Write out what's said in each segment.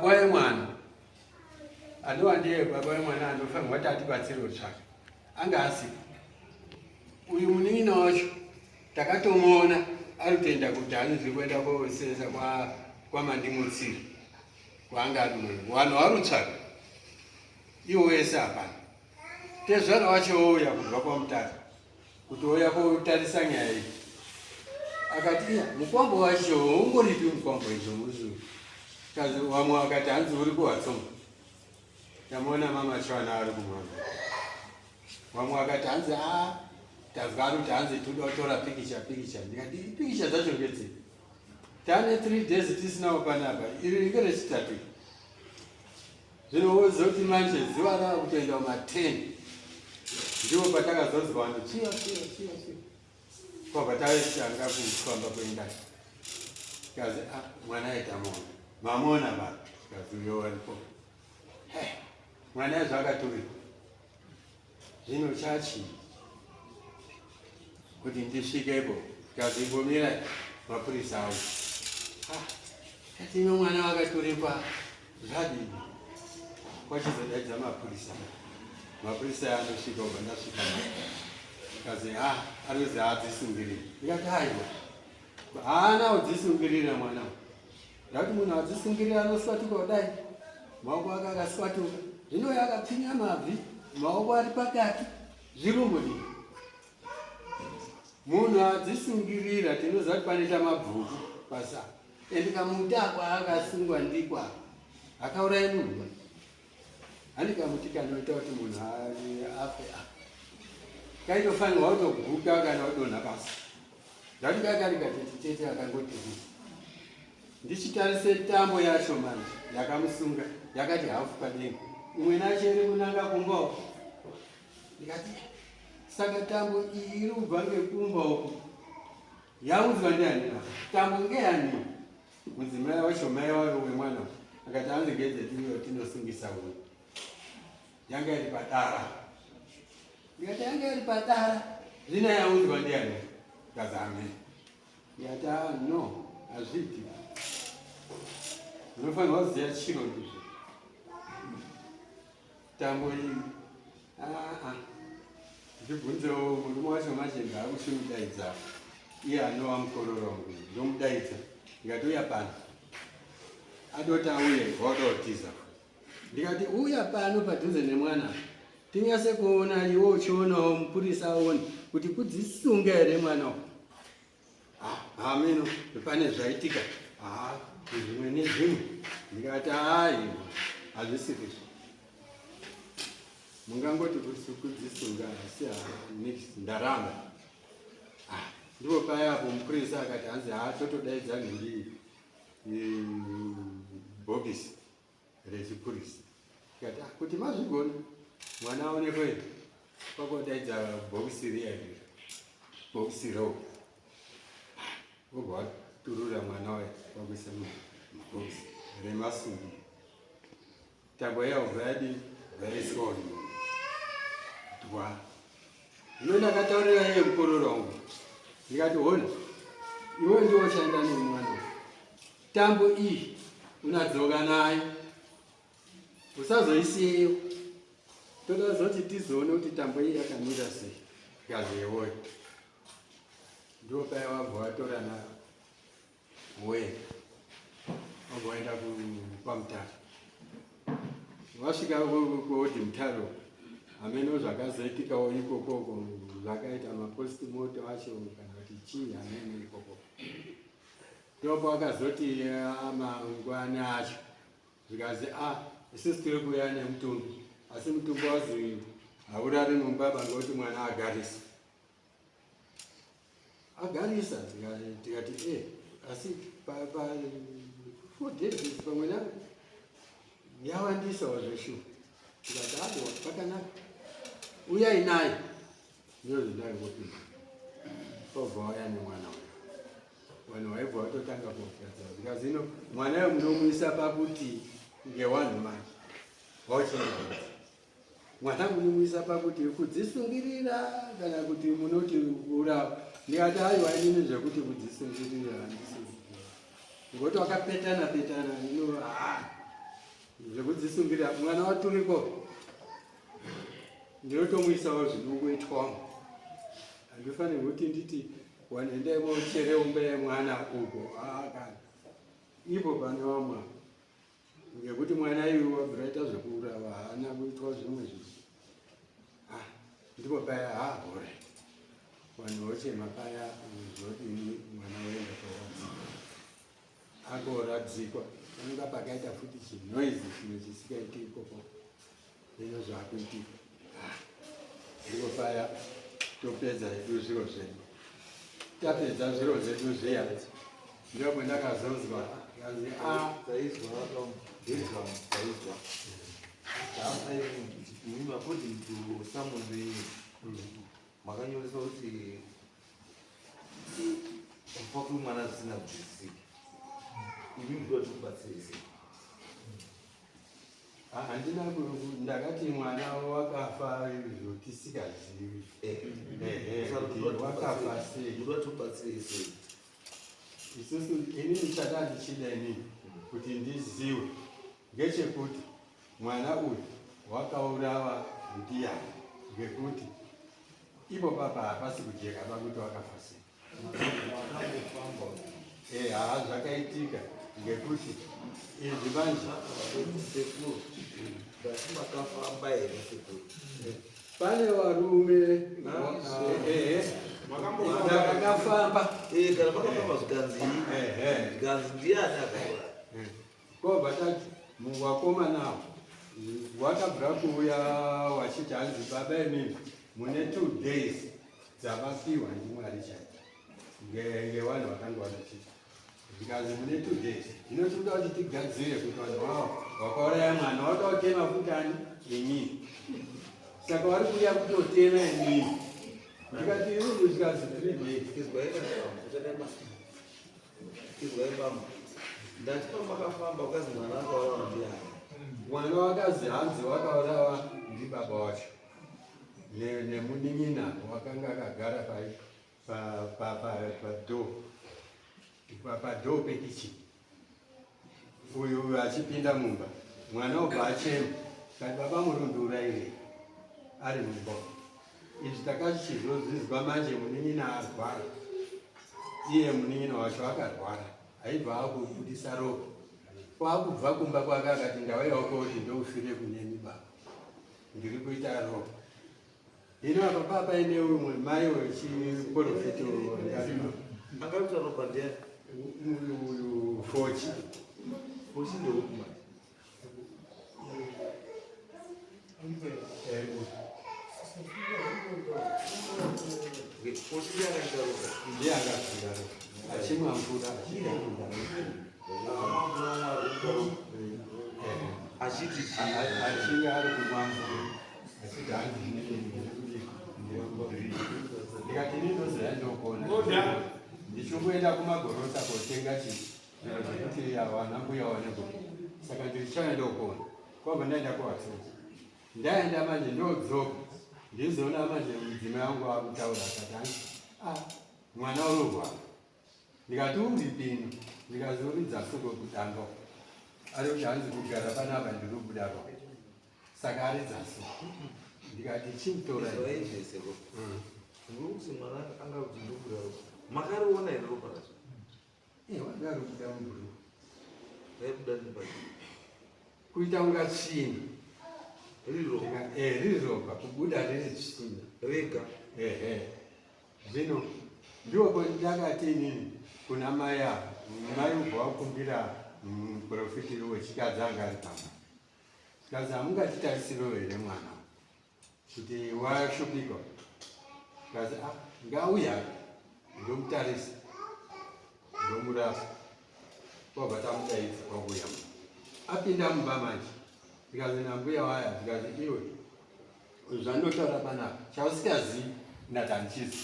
Baba wemwana anova ndiye baba wemwana anofanirwa kuti atibatsire kutsvaka anga asipo. Uyu munin'ina wacho takatomuona ari kutoenda kuti hanzi kuenda kosesa kwamandimutsiri kwaanga ari vanhu vari kutsvaka iwo wese hapana. Tezvara wacho ouya kubva kwaMutare kuti ouya kotarisa nyaya iyi akati iya mukwambo wacho ungoripi mukwambo izvo muzu kazi vamwe vakati hanzi uri kuwatsonga tamuona mama chwana ari kumwana vamwe vakati hanzi a tazwa ari kuti hanzi toda kutora pikicha pikicha ndikati pikicha dzacho ngedzei tane three days tisinawo panapa iri ringe rechitatu Zvino wozoti manje zuva rava kutoenda kuma 10 ndipo patakazonzwa vanhu tsiva tsiva tsiva tsiva kwabva tavechitanga kufamba kuenda tikazi ah, mwana aitamuona mamuona ba tikazi uyo waripo mwana aizvo akaturikwa Zvino chachii kuti ndisvikepo tikazi imbomira mapurisa awo. Ah, tati ino mwana wakaturikwa zvadini? Kwachizodaidza mapurisa. Mapurisa anosvika ubva ndasvika kazi ah anozi haadzisungiriri. Ndikati aiwa haana kudzisungirira mwana. Ndati munhu adzisungirira anoswatuka kudai maoko ake akaswatuka zvino uyo akapfinya mabvi maoko ari pakati zvirumbodii munhu adzisungirira tinoziva kuti panoita mabvuku pasa and kamuti ako akasungwa ndikwa akauraya munhu hani kamuti kanoita kuti munhu afe a kaitofanirwa kutoguka kana kudonha pasi Ndati kakari katete tete akangoti ndichitarise tambo yacho manje yakamusunga yakati hafu padenga imwe nacho iri kunanga kumba uko ndikati saka tambo iyi iri kubva ngekumba uko yaunzwa ndiani tambo ngeyani mudzimai wacho mai wayo wemwana akati anzi ngedzetiyo tinosungisa uyu yanga iri padara ndikati yanga iri padara zvino yaudzwa ndiani kazame ndikati ah, no hazviiti unofanirwa kuziva chiro ndizvo tambo iyi aa ah, ndibvunzewo murume wacho manje ndaakuchimudaidza iye anova mukororo wangu ndomudaidza ndikati uya pano adoti auye wadotiza Ndikati uya pano padhuze nemwana tinyase kuona iwe uchionawo mupurisa aone kuti kudzisunga here mwana uyu. Ah, hameno pane zvaitika ah, zvimwe nezvimwe ndikati hayi hazvisiri izvo mungangoti kudzisunga asi next ndaramba ah, ndipo paya apo mupurisa akati hanzi haa totodaidza nhingi bhokisi rechipurisa tikati ah, kuti mazvigona mwana aonekwe kwakodaidza bhokisi riya iri bhokisi ro vobva vaturura mwana waye kwakuisa mubhokisi remasungi tambo iya ubva yadii yaiswa dwa zvino ndakataurira iye mukororo wangu ndikati hona iwe ndiwo uchaenda nemwana Tambo iyi unadzoka nayo usazoisiyeyo toda zoti tizoone kuti tambo iyi yakamira sei ngazi yewoyo ndipo paya wabva watorana woenda wabva waenda kwamutare wasvika kuodi mutare hameno zvakazoitikawo ikokoko zvakaita mapostimoto acho kana kuti chii hameno ikokoko Ndopo akazoti ah, mangwana acho zvikazi a ah, isusu tiri kuuya nemutumbi asi mutumbi wazi haurari mumba bangoti mwana agarisa agarisa tikati e eh, asi pa 4 days pamwe na yawandisawo zveshuwa tikati awa pakanaka uyai naye Ndozvindangopinda. Obva waya nemwana uyo. Vanhu vaibva vatotanga kugadzira zvikanzi ino mwana uyo munomuisa pakuti ngewanhu manje. Vauchinobvunza. Mwana munomuisa pakuti kudzisungirira kana kuti munoti kuurawa. Ndikati aiwa inini zvekuti kudzisungirira handisi. Ngokuti wakapetana petana ino ah. Ndinomusungirira mwana waturikwa, ndinotomuisawo zvinongoitwamo. Handifanirwi kuti nditi vanhu endai mochere umba yemwana uko akana ipo pane vamwe, ngekuti mwana iyu wabvira aita zvekuurawa, haana kuitwa zvimwe zvinhu. Ah, ndipo paya hahore vanhu vochema paya, zvodini, mwana woenda koradzikwa. Akoradzikwa, panonga pakaita futi chinoise chimwe chisikaiti ikoko. Ino zvakuitika. Ah, ndipo paya topedza hedu zviro zvedu. Tapedza zviro zvedu zviya, ndipo ndakazonzwa kanzi a Taizwa, taizwa, taizwa. Imimi, according to summons yenyu, makanyoresa kuti kufa kwemwana zvisina kunzwisisika. Imi munoda kuti kubatsirei sei? Ah, handina ndakati mwana wakafa zvotisikazivi. Ehe, kuti wakafa sei. Munoda kuti kubatsirei sei? Isusu, inini chada ndichida inini kuti ndiziwe ngechekuti mwana uyu wakaurawa ndiani, ngekuti ipo papa hapasi kujeka pakuti wakafa sei. Makambofamba? Eh, haa, zvakaitika ngekuti izvi manje Sekuru, ndati makafamba here, sekuru? Pane varume, ehe, ndakafamba. Eh, kana makafamba zvikanzi zvikanzi ndiani akaura? Kwobva tati muvakomanawo wakabvira kuuya wachiti hanzi, "Baba, imimi mune 2 days dzavapiwa ndiMwari chai ngevanhu vakanga vanochita." Zvikanzi mune 2 days, hino tinoda kuti tigadzire kuti vanhu vavo vakauraya mwana vauda kutema futi ani imini, saka vari kuuya kutotema imini. Ndikati iruru, zvikanzi 3 days. Izwai baba, izwai baba, ndati pamakafamba ukazi mwana akaurawa ndiani? Mwana wakazi hanzi wakaurawa ndibaba wacho nemunin'ina wakanga akagara padoor pekichini. Uyu achipinda mumba, mwana ubva achema kati, "Baba, murundiurayirei?" Ari mumba. Izvi takachizozvizwa manje munin'ina arwara. Iye munin'ina wacho akarwara, aibva akubudisa ropa, kwakubva kumba kwake akati, "Ndauyawo koti ndoufire kunemi baba, ndiri kuita ropa." Hino apa paa paine umwe mai wechiprofiti. Akaita ropa ndiani? Uyu Fochi. Fochi ndeupi manje? Eh, uyu. Fochi ndiye akaita ropa? Ndiye akafira ropa achimwa mvura achiita. Achiti chii? Achinge ari kumwa mvura achiti hanzi, ndikati ini ndoziva ndokona ndichikuenda kumagorosa kotenga chii, zviro zvekuti vana mbuya wane kuti, saka ndirichauya ndokona. Kwabva ndaenda kuvatsoka, ndaenda manje ndodzoka, ndizoona manje mudzimai wangu akutaura akati hanzi, "Ah, mwana urorwara." Ndikati, "Uri pino?" Ndikazoridza soko kutanga ari kuti hanzi, "Kugara panapa ndiri kubuda ropa." Saka aridza soko, ndikati, "Chimutora." Izwai zvese ropa. Muri kuti mwana anga kuti ndobuda ropa, makariona here ropa racho? Wanga ari kubuda mubhuru. Raibuda nepachi? Kuita kunga tsvina. Riri ropa? Riri ropa, kubuda riri tsvina. Rega? Ehe. Zvino ndipo ndakati inini kuna mai ava, mai ubva wakumbira muprofiti wechikadzi anga ari pamba, tikazi, "Hamungatitarisiriwo here mwana kuti washupikwa?" Tikazi, "Ah, ngauya ndomutarisa, ndomurapa." Kwabva tamudaidza, kwakuya apinda mumba manje. Tikazi nambuya waya, tikazi, "Iwe, zvandinotaura panapa chausingazivi ndati handichizi,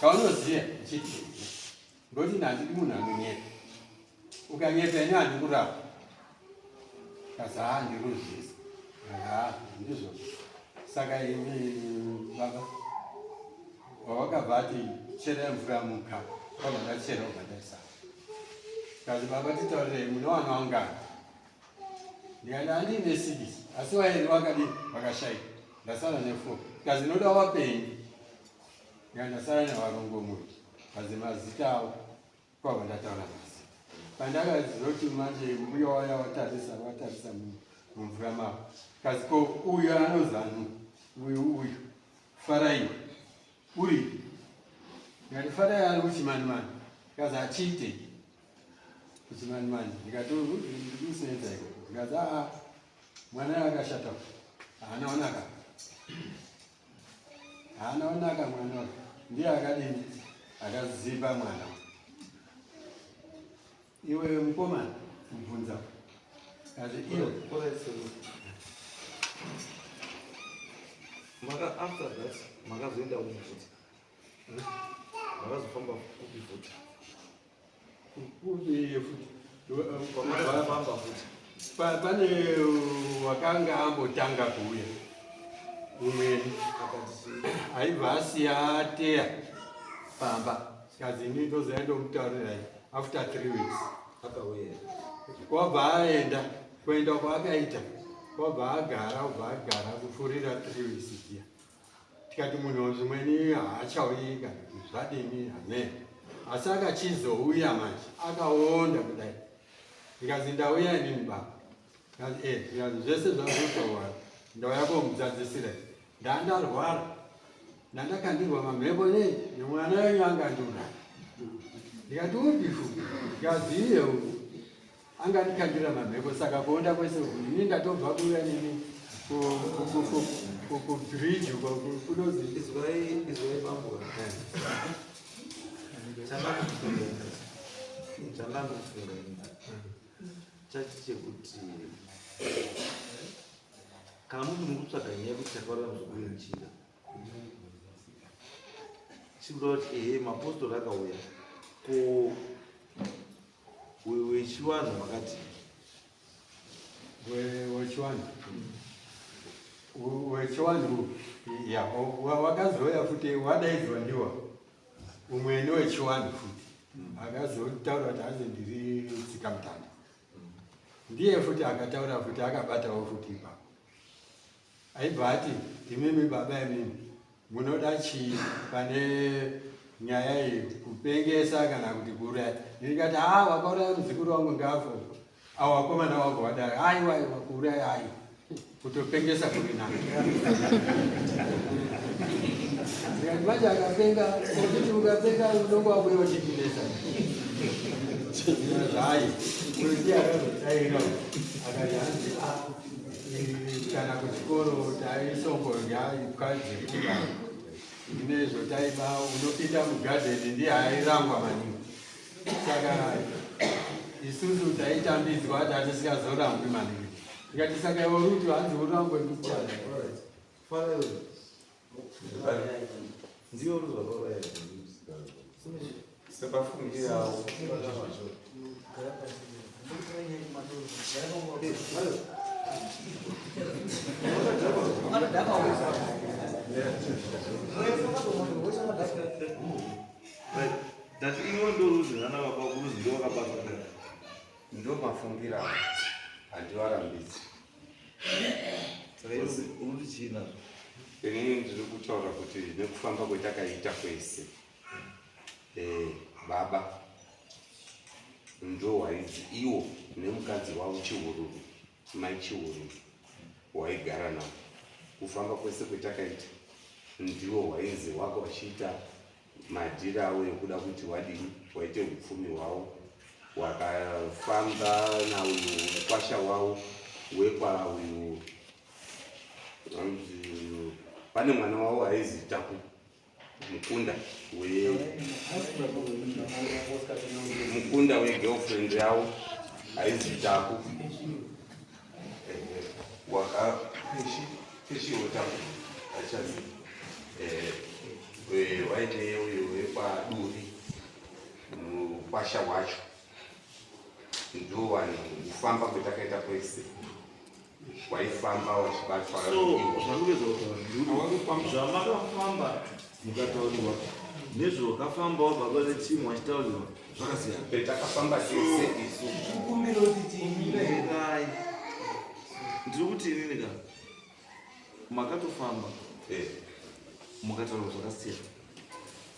chaunoziva chiti ngoti handidi munhu anonyepa. Ukanyepa ini handikurapa." Kazi, "Haa, ndiruzvisa, ha, ndizvozvo. Saka imi baba wawakabva ati cherai mvura mukapu, kwabva ndachera, ubva ndaisa." Kazi, "Baba, titaurirei, munowana wangani?" Ndikati handine six, asi vairi vakadii vakashaika, ndasara nefour. Ndikazi ndoda wapenyu. Ndikati ndasara nevarongomuna, kazi mazita avo kwabva ndataura mazita. Pandakazoti manje mbuya waya watarisa watarisa mumvura mavo, kazi ko uyu anozani uyu uyu Farai uri ndikati Farai ari kuchimanimani, kazi achiite kuchimanimani. Ndikati ndikusenza iko, ndikazi aa mwana akashata haana onaka haana onaka mwana uyu ndiye akadini akazipa mwana iwe mukomana kubvunza kazi iwe. Maka after that makazoenda kupi futi? Makazofamba kupi futi? Kupi futi? Kwamakazofamba futi? Pane wakanga ambotanga kuuya umweni aibva asiya ateya pamba, kazi ini ndozoya ndomutaurirai after 3 weeks. Akauya. Kwabva aenda, kuenda kwaakaita kwabva agara, ubva agara kupfuurira 3 weeks dziya. Tikati munhu zvimweni haachauyi kana kuti zvadini hamene, asi akachizouya manje akaonda kudai. Ndikazi ndauya inini baba, ndikazi eh, ndikazi zvese zvazotaura ndauya komudzadzisira, ndandarwara ndandakandirwa mamhepo nei nemwana wenyu angandiuraya. Ndikati upi futi? Ndikazi iye uyu angandikandira mamhepo, saka kuonda kwese uku ini ndatobva kuuya nini kubridge kunozi Izwai, izwai bambo. Chandanofunga ini chachi chekuti kana muri mukutsvaga nyaya yekuti chakauraya muzukuru nechii, chikuda kuti ehe mapostori akauya ko wechivanhu wakati Wechivanhu wechivanhu ya wakazouya futi wadaidzwa ndiwo umweni wechivanhu futi akazotaura kuti hanzi ndiri tsikamutanda, ndiye futi akataura futi akabatawo futi ipapo. Aibva ati imimi baba imimi munoda chii pane nyaya iyi, kupengesa kana kuti kuuraya? Ndikati ha wakauraya muzukuru wangu ngafa, awo vakomana wangu wadai, aiwa aiwa kuuraya aiwa, kutopengesa kuri nani. Ndikati manje akapenga kuti ukapenga unonge wabuya uchitinesa zvayi kuti akazotaira akati hanzi ah, kana kuchikoro taisongorya ipwa dzekuba nezvo taiba, unopinda mugadheni ndiye airangwa maningi, saka isusu taitambidzwa tatisingazorangwi maningi. Ndikati saka iwe uri kuti hanzi urangwe mbichana. Ndiyo ruzvakauraya. Sepafungirawo. Ndati iwe ndoruzi nana baba kuruzi ndo wakabatwa. Ndo mafungira awo, handivarambidzi. Saka iwe uri chii nazvo? Inini ndiri kutaura kuti nekufamba kwetakaita kwese baba ndo waidzi iwo nemukadzi wavo Chihururu, mai Chihururu waigara navo. Kufamba kwese kwetakaita ndiwo wainzi waka wachiita madhiri avo ekuda kuti wadini waite upfumi hwavo, wakafamba nauyu mukwasha wavo wekwa uyu anzi pane mwana wavo aizi Taku, mukunda we mukunda wegirlfriend yavo aizi Taku, waka peshiwo Taku achazi waine uyu wekwaduri mukwasha wacho, ndo vanhu kufamba kwetakaita kwese waifamba wachibatwa. So zvandikuedza kutaura ndikuti zvamakafamba mukataurirwa nezvakafambawo baba netimu vachitaurirwa zvakasiyana. Petakafamba tese isu Kumbira kuti timire. Ndiri kuti inini ka makatofamba mukataura zvakasiyana.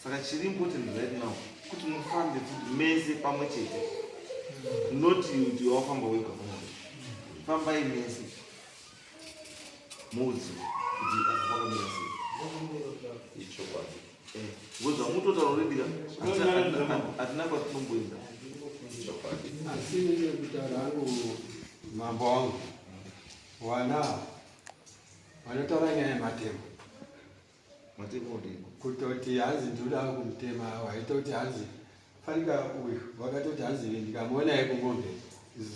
Saka chiri important right now kuti mufambe futi mese pamwe chete, not kuti wafamba wega pamwe. Fambai mese muudziwe kuti kwakamira sei. Ichokwadi. Because zvamutotaura already ka, hatina kwatinomboenda. Chokwadi. Asi kutaura hangu, mambo wangu, wana vanotaura nyaya yematemo. Matemo odii? Kutoti hanzi ndinoda kumutema, waitoti hanzi fanika uyu wakatoti hanzi ndikamuona yekumombe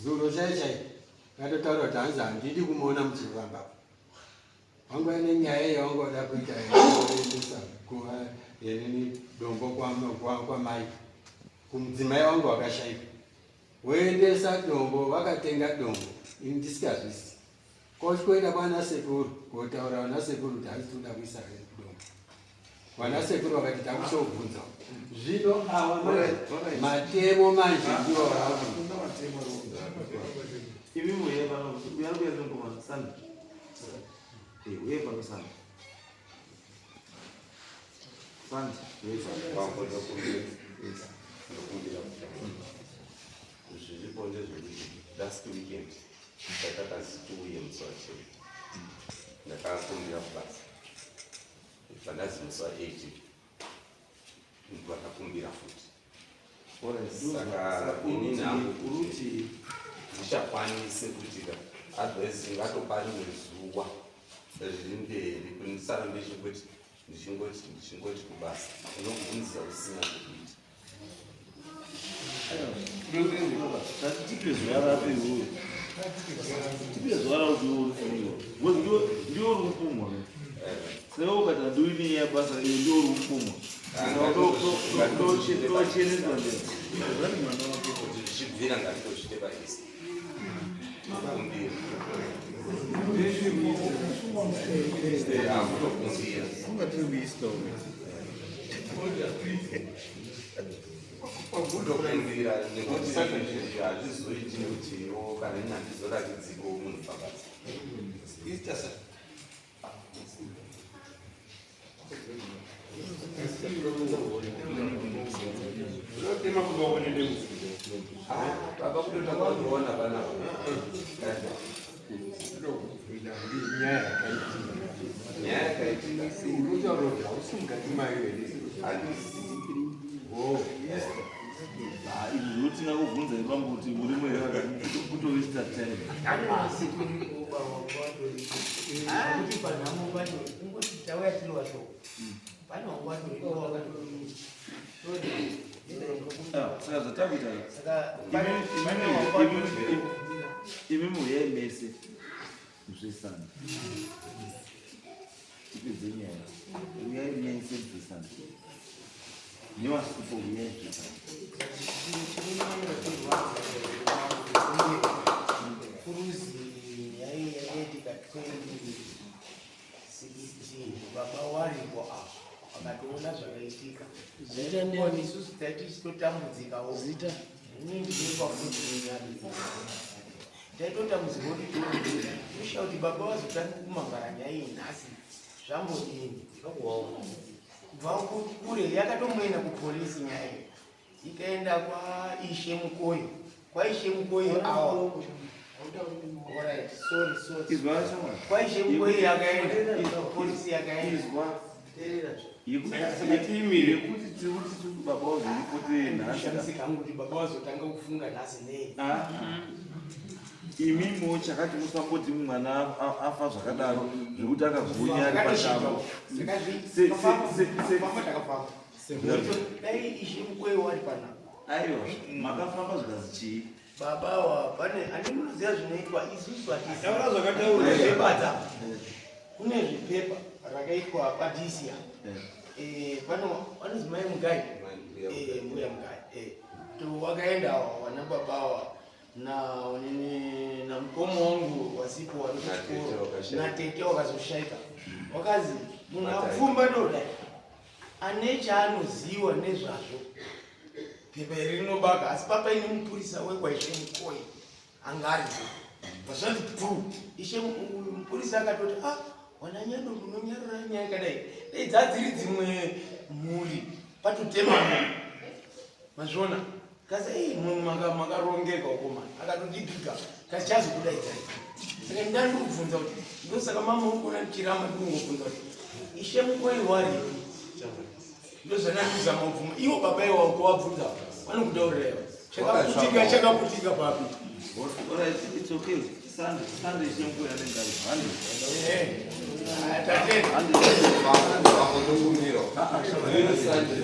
zuro chai chai, akatotaura kuti hanzi handidi kumuona muchifamba. Wanga ine nyaya yawanga uda kuita yekuendesa guva yenini dombo kwamai kumudzimai wangu wakashaika, woendesa dombo, vakatenga dombo ini ndisikazvisi, kochikoenda kwana sekuru kotaura vana sekuru kuti hanzi toda kuisa dombo. Vana sekuru vakati takusobvunza zvino ava manje matemo manje ndiwo vaku Hakuna matemo ari imi muye pano, uya kuya nengoma sandi. Uye pano sandi. Sandi, uye pano. Mambo, ndokumbira, ndokumbira kutaura. Zviripo ndezvekuti last weekend tatakazi tiuye musi wa10, ndakakumbira kubasa pandazi musi wa18 vakakumbira futi. Saka inini hangu uruti ndichakwanise kuti ka, otherwise tingatopa rimwe zuva riri mberi kunisara ndechingoti ndichingoti ndichingoti kubasa unobvunzisa usina zvekuita. Tati tipe zuva rapi iwewe. Tipe zuva rauti iwe uri free. Because ndiwe uri kupumwa. Saka ukati handiuyi nenyaya yebasa, iwe ndiwe uri kupumwa. Saka tocheneswa ndea. Zvati mwana wake. Kuti zvichibvira ngatitozvite paEaster, kumbira akutokumbira. Ungatiri kuEaster. Kutokumbira nekuti izvi hazvizoiti nekuti iwo kana ini handizoratidziko munhu pabasa. Easter sa Unotema kuvaone nemusi. Baba, kutota kwandiona panapa. Nyaya yakaitika. Nyaya yakaitika. Unotaura kuti hausi mukati mayo here? Handisi. Oh. Izvi zvotinga kubvunza ipambo kuti murimo here, kutowaster time. Kuti panhamo pacho kungoti tauya tiri vashoko, pane wangu watoripo wakatori. Saka zvatakuita, Saka pane wangu watoripo. Imi muyai mese musvesana, tipedze nyaya. Uyai mese musvesana nevasipo, uyai musvesana. Kuruzi yai yakaitika 2016, baba waripo apo vakatoona zvakaitika. Zita ndiani? Isusu taitichitotambudzikawo. Zita? Inini ndinopafuti, taitotambudzika kuti tosha kuti baba vazotanga kumangara nyaya iyi nhasi, zvambodini kubva kure. Yakatomoenda kupolisi nyaya iyi, ikaenda kwaIshe Mukoyo, kwaIshe Mukoyo awa. Alright, sorry, sorry. Izwa shamwari. KwaIshe Mukoyo yakaenda, polisi yakaenda. Izwa. Teerera. Yekuti tiri kuti baba vazoripote nhasi. Shamisika hangu kuti baba vazotanga kufunga nhasi nei. Ah. Imimo chakati musangoti mwana afa zvakadaro zvekuti akagonya ari pachavo. Famba, takafamba. Dai Ishe Mukoyo wari panapa. Aiwa, makafamba zvikazi chii? Baba wa pane handi munoziva zvinoitwa, isusu Taura zvakataura. hatizvebadza. Kune zvipepa rakaitwa padisia. Pano vanozi mai Mugai. Mbuya Mugai. To wakaenda wana babawa na nini na mukoma wangu wasipo wari Natete kuchikoro wakashaika. natete wakazoshaika, wakazi munhu apfumba dodai ane chaanoziwa nezvazvo, pepa iri rinobaka. Asi papaine mupurisa wekwaIshe Mukoi anga aripo. Zvanzi pu ishe uyu mupurisa akatoti a ah, wananyado munonyarara nyaya yakadai, dai dzadziri dzimwe mhuri patotemana. Mazviona kasi ei makarongeka ukomana akatodibika kasi chazokudaidzai. Saka ndani ndikubvunza kuti ndosaka mama ukuona ndichiramba ndikungobvunza kuti ishe mukoi waripi, ndozvanandizama kubvuma iwo baba iwawo kuwabvunza vanokutaurira iwo chakaputika chakaputika papi. Alright, it's okay. Sunday, Sunday ishe mukoi anenge ari. Hande. Tatenda. Hande. Hande.